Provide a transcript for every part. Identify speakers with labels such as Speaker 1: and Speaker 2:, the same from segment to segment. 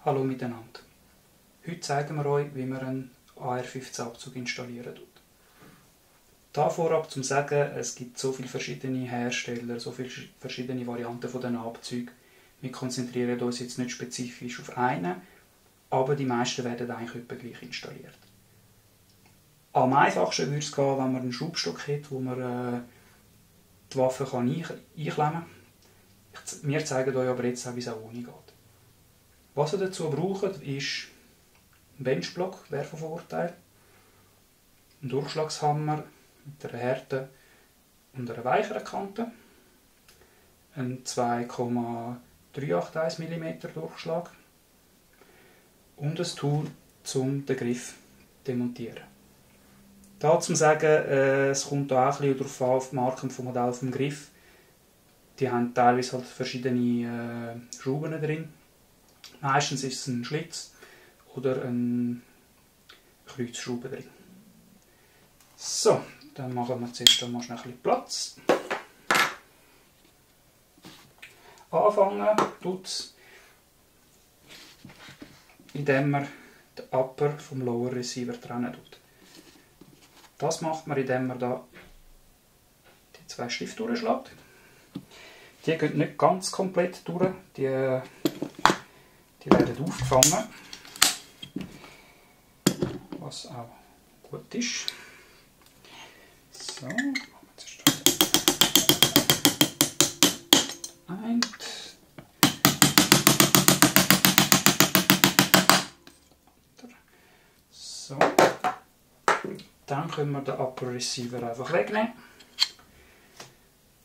Speaker 1: Hallo miteinander. Heute zeigen wir euch, wie man einen AR15-Abzug installieren tut. Da vorab zum Sagen, es gibt so viele verschiedene Hersteller, so viele verschiedene Varianten von den Abzügen. Wir konzentrieren uns jetzt nicht spezifisch auf einen, aber die meisten werden eigentlich etwa gleich installiert. Am einfachsten würde es gehen, wenn man einen Schraubstock hat, wo man die Waffe einklemmen kann. Wir zeigen euch aber jetzt auch, wie es auch ohne geht. Was ihr dazu braucht, ist ein Benchblock, wäre von Vorteil, ein Durchschlagshammer mit einer harten und einer weicheren Kante, ein 2,381 mm Durchschlag und ein Tool, um den Griff zu demontieren. Da zum Sagen, es kommt da auch ein bisschen darauf an, auf die Marke vom Modell vom Griff. Die haben teilweise halt verschiedene Schrauben drin. Meistens ist es ein Schlitz oder ein Kreuzschraube drin. So, dann machen wir zuerst mal schnell ein bisschen Platz. Anfangen tut es, indem man den Upper vom Lower Receiver trennen tut. Das macht man, indem man da die zwei Stifte durchschlägt. Die gehen nicht ganz komplett durch, die werden aufgefangen, was auch gut ist. So, machen wir zuerst ein. So. Dann können wir den Upper Receiver einfach wegnehmen.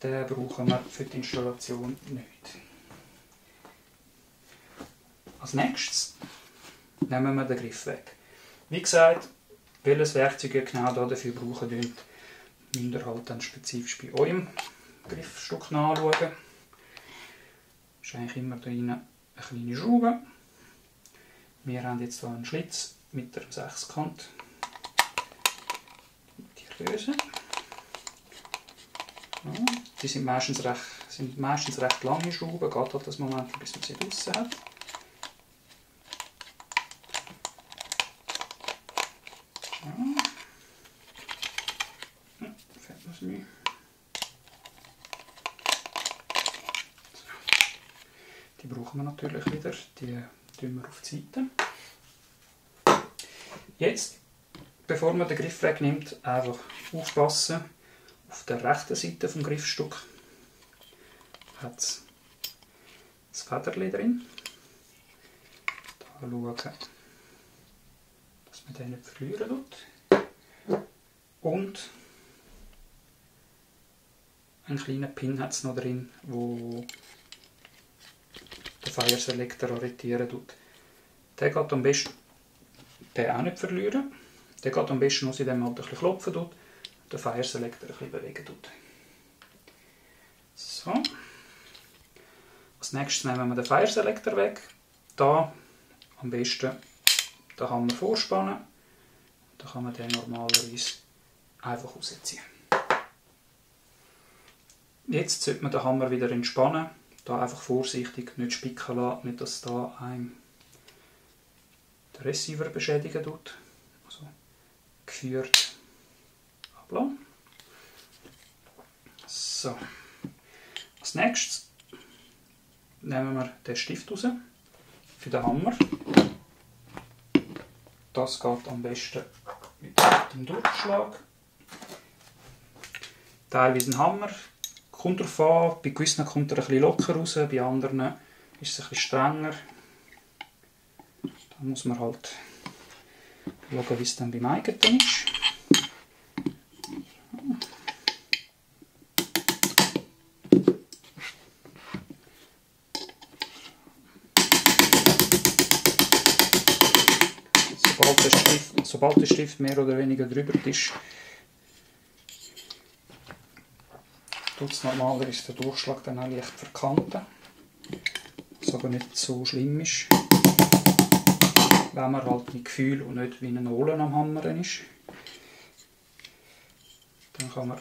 Speaker 1: Den brauchen wir für die Installation nicht. Als nächstes nehmen wir den Griff weg. Wie gesagt, welches Werkzeug ihr genau dafür brauchen könnt, müsst ihr halt dann spezifisch bei eurem Griffstück nachschauen. Das ist eigentlich immer da rein eine kleine Schraube. Wir haben jetzt hier einen Schlitz mit der Sechskante. Die lösen. Ja, die sind meistens recht lange Schrauben, geht halt das Moment, bis man sie draussen hat. Die brauchen wir natürlich wieder, die tun wir auf die Seite. Jetzt, bevor man den Griff wegnimmt, einfach aufpassen. Auf der rechten Seite vom Griffstück hat es das Federchen drin. Da schauen, dass man den nicht verlieren tut. Und einen kleinen Pin hat es noch drin, wo den Fire Selector orientieren tut. Den geht am besten auch nicht verlieren. Der geht am besten, dass man halt ein bisschen klopfen tut, den Fire Selector ein bisschen bewegen tut. So. Als nächstes nehmen wir den Fire Selector weg. Da am besten den Hammer vorspannen. Da kann man den normalerweise einfach rausziehen. Jetzt sollte man den Hammer wieder entspannen. Da einfach vorsichtig, nicht spicken lassen, nicht dass da einem den Receiver beschädigen tut. Also geführt ablassen. So. Als nächstes nehmen wir den Stift raus für den Hammer. Das geht am besten mit dem Durchschlag. Teilweise ein Hammer. Kommt darauf an, bei gewissen kommt er ein bisschen locker raus, bei anderen ist es ein bisschen strenger. Da muss man halt schauen, wie es dann beim eigenen ist. Sobald der Stift mehr oder weniger drüber ist, tut es normalerweise den Durchschlag dann auch leicht verkanten, was aber nicht so schlimm ist, wenn man halt mit Gefühl und nicht wie ein Ohren am Hammern ist. Dann kann man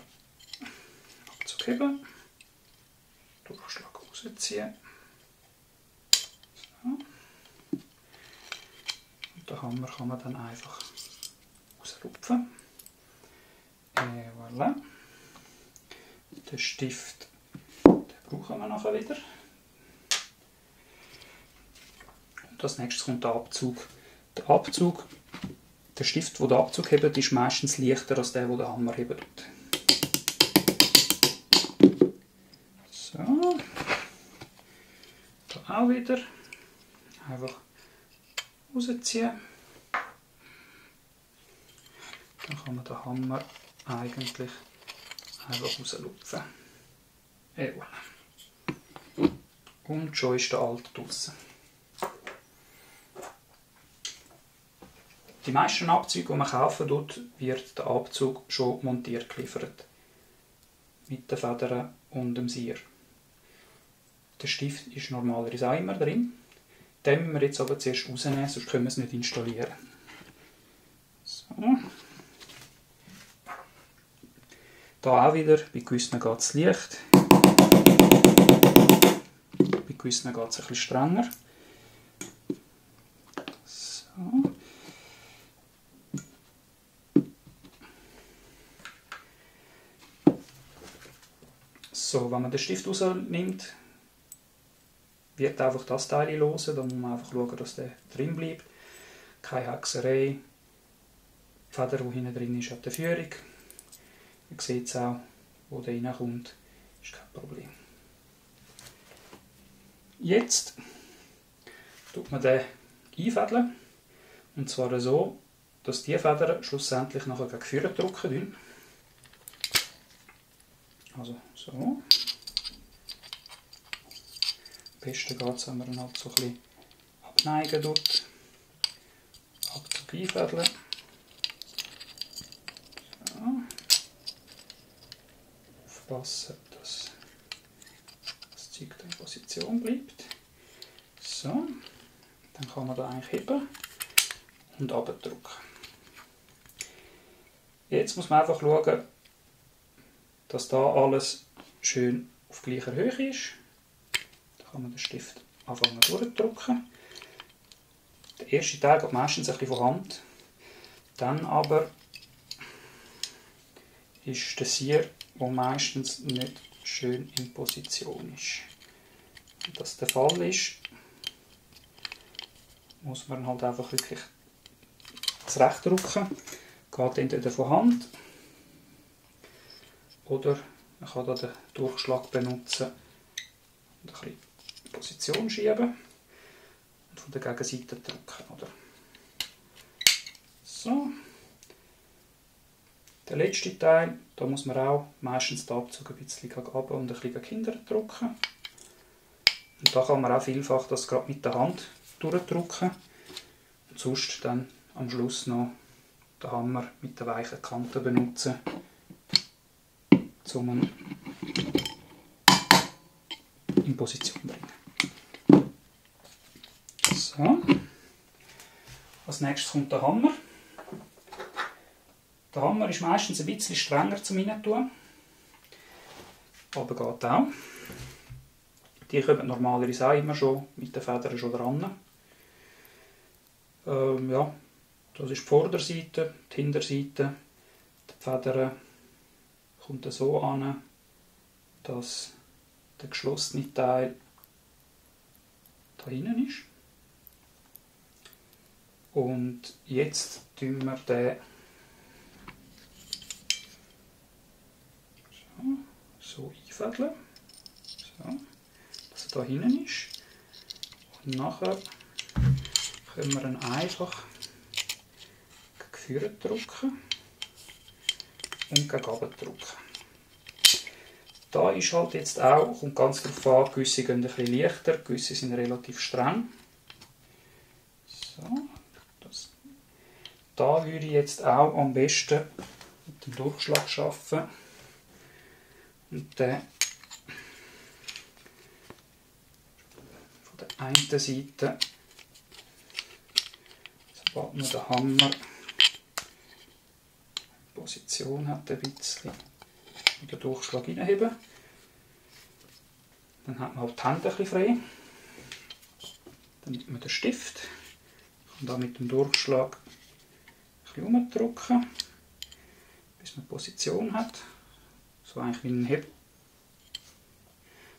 Speaker 1: Abzug heben, Durchschlag rausziehen. So. Den Hammer kann man dann einfach rauslupfen. Voilà. Den Stift, den brauchen wir nachher wieder. Und als nächstes kommt der Abzug. Der Stift, der den Abzug hebt, ist meistens leichter als der den Hammer hebt. So. Da auch wieder. Einfach rausziehen. Dann kann man den Hammer eigentlich einfach rauslupfen. Voilà. Und schon ist der alte draussen. Die meisten Abzüge, die man kaufen tut, wird der Abzug schon montiert geliefert. Mit den Federn und dem Sier. Der Stift ist normalerweise auch immer drin. Den müssen wir jetzt aber zuerst rausnehmen, sonst können wir es nicht installieren. So. Da auch wieder, bei gewissen geht es leicht. Bei gewissen geht es ein bisschen strenger. So. So, wenn man den Stift rausnimmt, wird einfach das Teil losen. Da muss man einfach schauen, dass der drin bleibt. Keine Hexerei. Die Feder, die hinten drin ist, hat die Führung. Ihr seht es auch, wo der reinkommt. Ist kein Problem. Jetzt tut man den einfädeln. Und zwar so, dass die Federn schlussendlich nachher gegen vorne drücken. Also so. Am besten geht es, wenn man ihn halt so ein bisschen abneigen tut. Abzug einfädeln. So. Aufpassen, dass das Zeug in Position bleibt. So. Dann kann man da eigentlich heben und abdrücken. Jetzt muss man einfach schauen, dass da alles schön auf gleicher Höhe ist. Da kann man den Stift anfangen durchdrücken. Der erste Teil geht meistens ein bisschen von Hand. Dann aber ist der Sier, der meistens nicht schön in Position ist. Wenn das der Fall ist, muss man halt einfach wirklich zurechtdrücken. Geht entweder von Hand oder man kann den Durchschlag benutzen und ein bisschen in Position schieben und von der Gegenseite drücken. Oder? So. Der letzte Teil, da muss man auch meistens den Abzug ein bisschen gegen oben und ein bisschen gegen hinten drücken. Und da kann man auch vielfach das gerade mit der Hand durchdrücken und sonst dann am Schluss noch den Hammer mit der weichen Kante benutzen, um ihn in Position zu bringen. So. Als nächstes kommt der Hammer. Der Hammer ist meistens ein bisschen strenger zum Reintun, aber geht auch. Die kommen normalerweise auch immer schon mit den Federn schon dran. Ja, das ist die Vorderseite, die Hinterseite. Die Federn kommt so an, dass der geschlossene Teil da hinten ist. Und jetzt tun wir den so einfädeln, so, dass er da hinten ist. Und nachher können wir ihn einfach gegen vorne drücken und gegen unten drücken. Da ist halt jetzt auch, kommt ganz darauf an, gewisse gehen ein bisschen leichter, gewisse sind relativ streng. So, das. Da würde ich jetzt auch am besten mit dem Durchschlag arbeiten. Und den von der einen Seite, sobald man den Hammer in Position hat, ein bisschen und den Durchschlag hineinheben. Dann hat man halt die Hände ein bisschen frei. Dann nimmt man den Stift, Und da mit dem Durchschlag ein bisschen umdrücken, bis man Position hat. So eigentlich wie ein Hebel.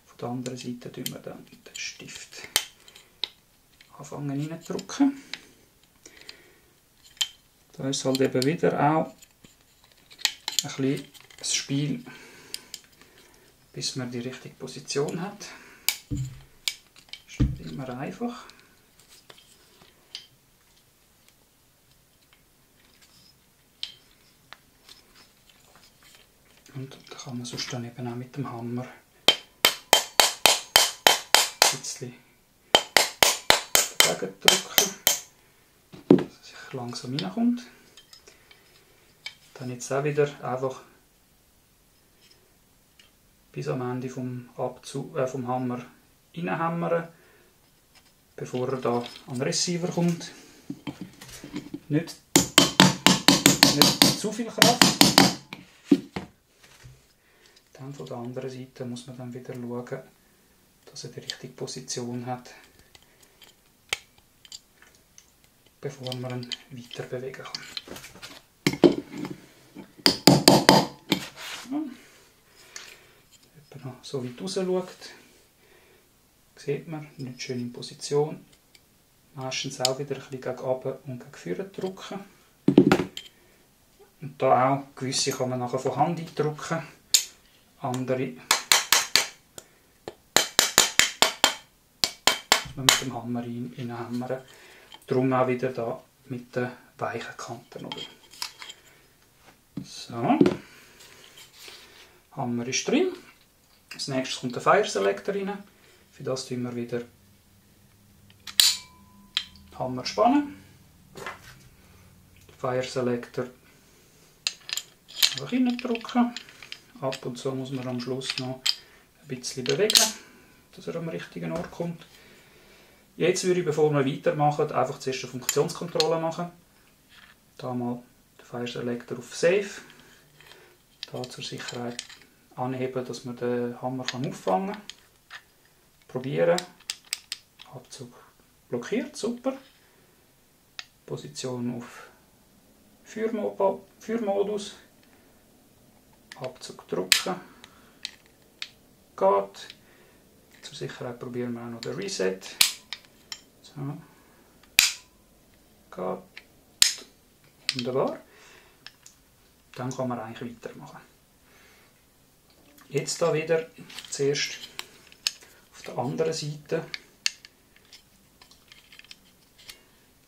Speaker 1: Von der anderen Seite drücken wir dann den Stift anfangen reindrücken. Da ist halt eben wieder auch ein bisschen das Spiel, bis man die richtige Position hat. Das ist nicht immer einfach. Und da kann man sonst dann eben auch mit dem Hammer ein bisschen dagegen drücken, dass es langsam reinkommt. Dann jetzt auch wieder einfach bis am Ende vom Hammer reinhämmern, bevor er da an den Receiver kommt. Nicht zu viel Kraft. Dann von der anderen Seite muss man dann wieder schauen, dass er die richtige Position hat, bevor man ihn weiter bewegen kann. Ja. So weit raus schaut, sieht man, nicht schön in Position. Meistens auch wieder ein bisschen gegen unten und gegen vorne drücken. Und da auch, gewisse kann man nachher von Hand eindrücken, andere muss man mit dem Hammer reinhämmern. Darum auch wieder da mit den weichen Kanten. Oder? So. Hammer ist drin. Als nächstes kommt der Fire Selector rein. Für das tun wir wieder Hammer spannen. Fire Selector einfach reindrücken. Ab und zu muss man am Schluss noch ein bisschen bewegen, dass er am richtigen Ort kommt. Jetzt würde ich, bevor wir weitermachen, einfach zuerst eine Funktionskontrolle machen. Da mal den Fire Selector auf Safe. Da zur Sicherheit anheben, dass man den Hammer auffangen kann. Probieren. Abzug blockiert, super. Position auf Führmodus. Abzug drücken. Geht. Zur Sicherheit probieren wir auch noch den Reset. So. Geht. Wunderbar. Dann kann man eigentlich weitermachen. Jetzt da wieder zuerst auf der anderen Seite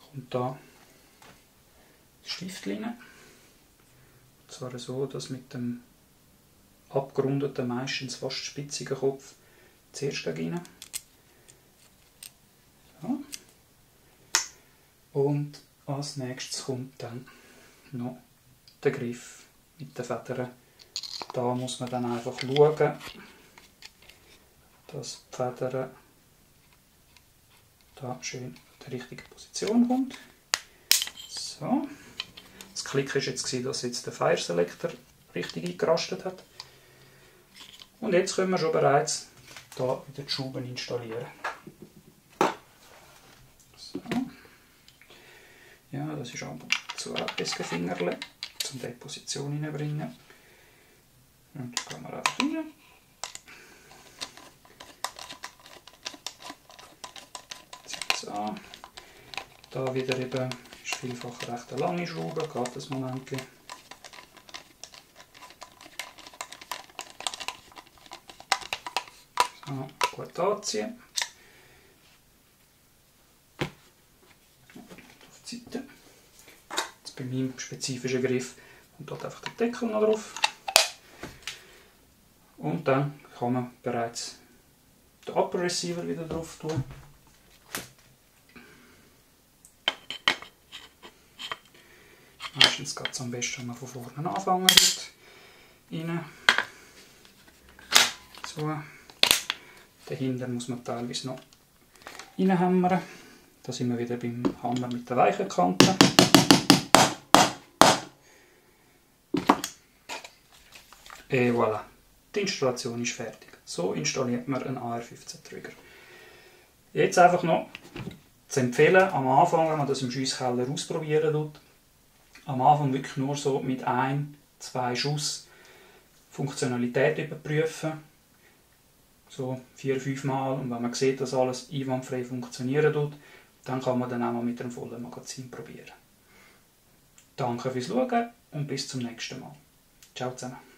Speaker 1: kommt da die Stiftlinie. Und zwar so, dass mit dem abgerundeten, meistens fast spitzigen Kopf zuerst rein. So. Und als nächstes kommt dann noch der Griff mit den Federn. Da muss man dann einfach schauen, dass die Feder da schön in die richtige Position kommt. So. Das Klick war jetzt, dass jetzt der Fire Selector richtig eingerastet hat. Und jetzt können wir schon bereits da wieder die Schrauben installieren. So. Ja, das ist aber zu ein Fingerchen, um diese Position hineinzubringen. Und da gehen wir einfach rein. So. Da wieder eben ist vielfach recht eine lange Schraube, geht das Moment. So, gut anziehen. Auf die Seite. Jetzt bei meinem spezifischen Griff kommt dort einfach der Deckel noch drauf. Und dann kann man bereits den Upper Receiver wieder drauf tun. Meistens geht es am besten, wenn man von vorne anfangen wird. Rein. So. Dahinter muss man teilweise noch reinhämmern. Da sind wir wieder beim Hammer mit der weichen Kante. Et voilà. Die Installation ist fertig. So installiert man einen AR-15 Trigger. Jetzt einfach noch zu empfehlen, am Anfang, wenn man das im Schiesskeller ausprobieren tut, am Anfang wirklich nur so mit 1-2 Schuss Funktionalität überprüfen, so 4-5 Mal, und wenn man sieht, dass alles einwandfrei funktionieren tut, dann kann man dann auch mal mit einem vollen Magazin probieren. Danke fürs Schauen und bis zum nächsten Mal. Ciao zusammen.